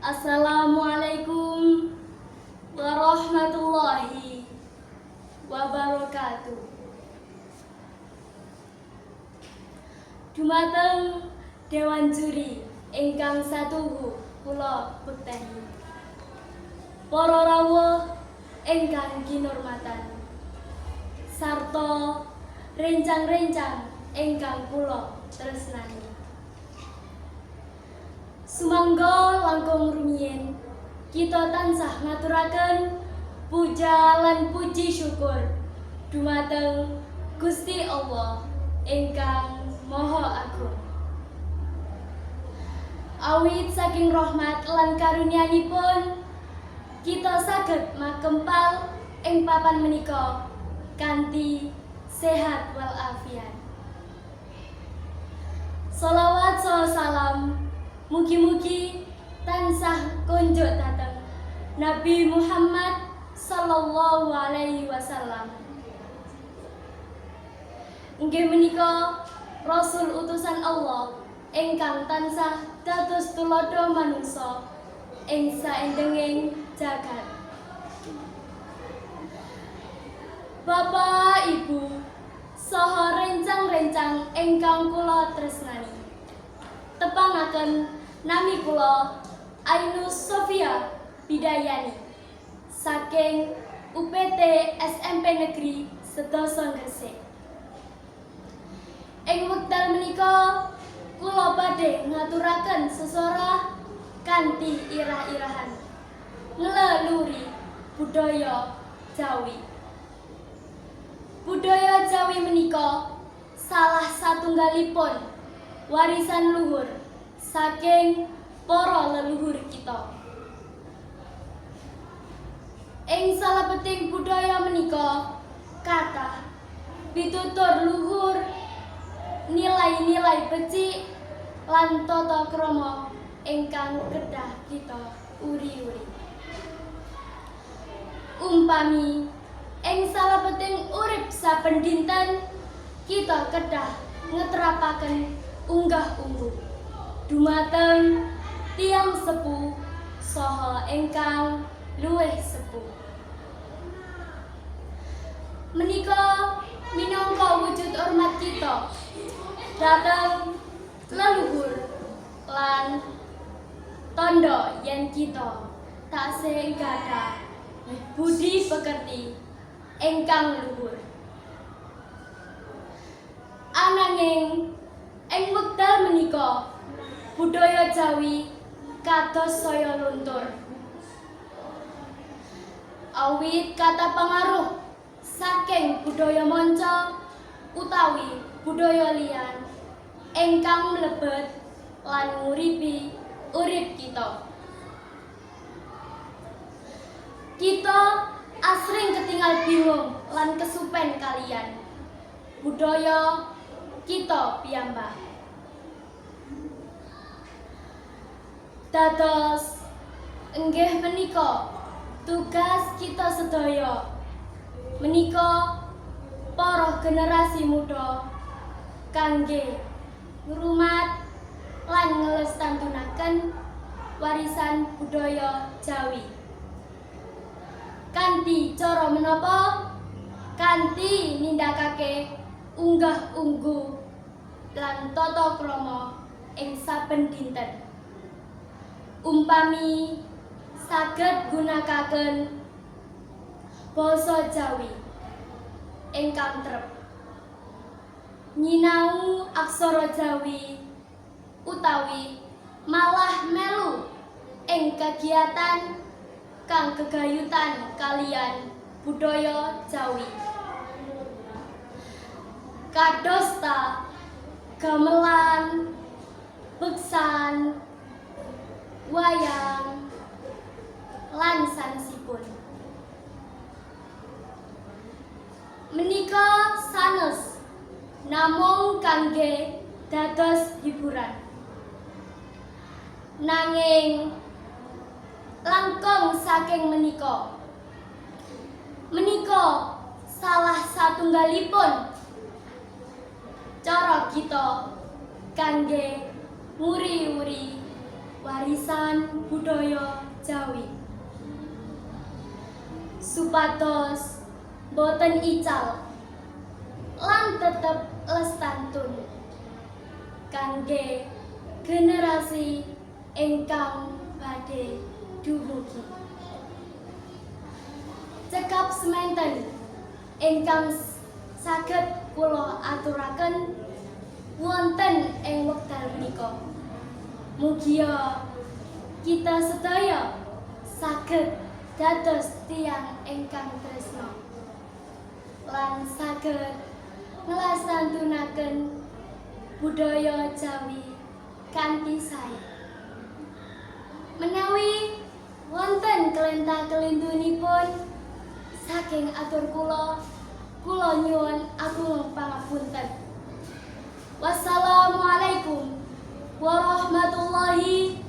Assalamualaikum warahmatullahi wabarakatuh. Dumateng Dewan Juri ingkang satuhu kula bekteni. Para rawuh ingkang kinurmatan sarta rencang-rencang ingkang kula tresnani. Sumangga langkung rumiyin kita tansah ngaturaken puja lan puji syukur dumateng Gusti Allah ingkang Maha Agung. Awit saking rahmat lan karunyanipun kita saged makempal ing papan menika kanthi sehat walafiat. Salawat saha salam mugi-mugi tansah konjuk dhateng Nabi Muhammad sallallahu alaihi wasallam. Inggih menika Rasul utusan Allah ingkang tansah dados tuladha manungsa ing saendenging jagat. Bapak, Ibu, saha rencang-rencang ingkang kula tresnani. Tepangaken nami kula Ainus Sofia Bidayani saking UPT SMP Negeri Sedoso Gresik. Ing wekdal menika kula badhe ngaturaken sesora kanthi irah-irahan ngleluri budaya Jawi. Budaya Jawi menika salah satunggalipun warisan luhur saking para leluhur kita. Ing salebeting budaya menika kathah pitutur luhur, nilai-nilai becik lan tata krama ingkang kedah kita uri-uri. Umpami ing salebeting urip saben dinten kita kedah ngetrapaken unggah-ungguh dumateng tiyang sepuh saha ingkang luwih sepuh. Menika minangka wujud hormat kita dhateng leluhur lan tandha yen kita taksih gadah budi pekerti ingkang luhur. Ananging ing wekdal menika budaya Jawi kados saya luntur. Awit kathah pangaruh saking budaya manca utawi budaya liyan ingkang mlebet lan nguripi urip kita. Kita asring ketingal bingung lan kesupen kaliyan budaya kita piyambak. Dados inggih menika tugas kita sedaya menika para generasi muda kangge ngrumat lan ngelestantunaken warisan budaya Jawi. Kanthi cara menapa? Kanthi nindakake unggah-ungguh lan tata krama ing saben dinten. Umpami saged gunakaken basa Jawi ingkang trep, nyinau aksara Jawi utawi malah melu ing kegiatan kang gegayutan kaliyan budaya Jawi. Kadosta gamelan, beksan, wayang, lan sanesipun. Menika sanes namung kangge dados hiburan. Nanging langkung saking menika. Menika salah satunggalipun cara kita kangge nguri-uri Warisan budaya Jawi supados boten ical lan tetep lestantun kangge generasi ingkang badhe dumugi. Cekap sementen ingkang saged kula aturaken wonten ing wekdal menika. Mugia kita sedaya saged dados tiyang ingkang tresna lan saged nglestantunaken budaya Jawi kanthi sae. Menawi wonten kelenta-kelentunipun saking atur kula, kula nyuwun agung pangapunten. Wassalamualaikum warahmatullahi.